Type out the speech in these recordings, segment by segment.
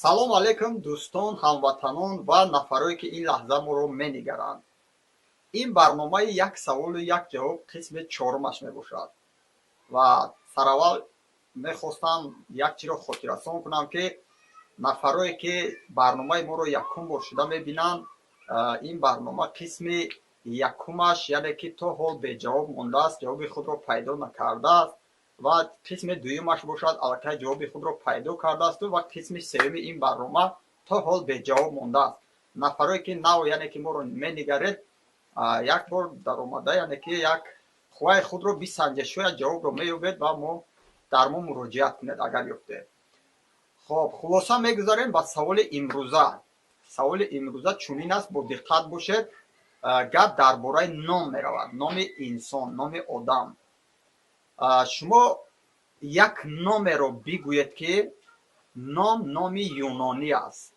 Салом алейкум, дӯстон, ҳамватанон ва нафарое, ки ин лаҳза моро менигаранд. Ин барномаи «Як саволу як ҷавоб» қисми чорумаш мебошад. Ва сараввал мехостам як чиро хотиррасон кунам, ки нафарое, ки барномаи моро якум бор шуда мебинанд, ин барнома қисми якумаш, яъне ки то ҳол беҷавоб мондааст, ҷавоби худро пайдо накардааст, ва қисми дуюмаш бошад, аллакай ҷавоби худро пайдо кардаасту ва қисми сеюми ин барнома то ҳол беҷавоб мондааст. Нафарое, ки нав, яъне ки моро менигаред, як бор даромада, яъне ки як қувваи худро бисанҷед, шояд ҷавобро меёбед ва мо дар мо муроҷиат кунед, агар ёфтед. Хоб, хулоса, мегузарем ба саволи имрӯза. Саволи имрӯза чунин аст, бо диққат бошед. Гап дар бораи ном меравад, номи инсон, номи одам. Шумо як номеро бигӯед, ки ном номи юнонӣ аст,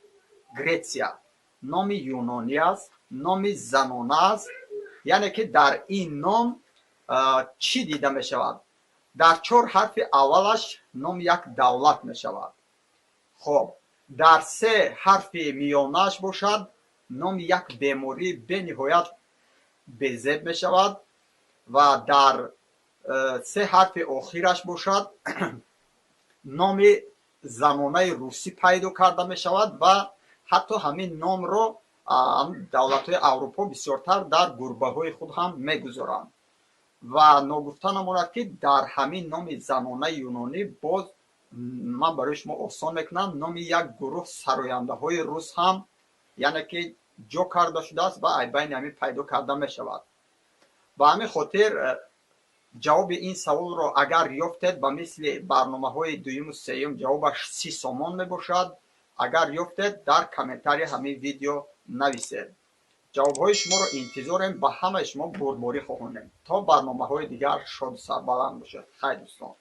Гретсия, номи юнонӣ аст, номи занона аст, яъне ки дар ин ном чӣ дида мешавад? Дар чор ҳарфи аввалаш номи як давлат мешавад. Хоб, дар се ҳарфи миёнааш бошад, номи як бемории бениҳоят безеб мешавад ва дар се ҳарфи охираш бошад, номи занонаи русӣ пайдо карда мешавад ва ҳатто ҳамин номро давлатҳои Аврупо бисёртар дар гурбаҳои худ ҳам мегузоранд. Ва ногуфта намонад, ки дар ҳамин номи занонаи юнонӣ боз ман барои шумо осон мекунам, номи як гурӯҳ сарояндаҳои рус ҳам, яъне ки ҷо карда шудааст ва айбайни ҳамин пайдо карда мешавад. Ба ҳамин хотир ҷавоби ин саволро агар ёфтед, ба мисли барномаҳои дуюму сеюм ҷавобаш 30 сомон мебошад. Агар ёфтед, дар комментария ҳамин видео нависед. Ҷавобҳои шуморо интизорем. Ба ҳамаи шумо бурдборӣ хоҳонем. То барномаҳои дигар шоду сарбаланд бошед. Хайр, дӯстон.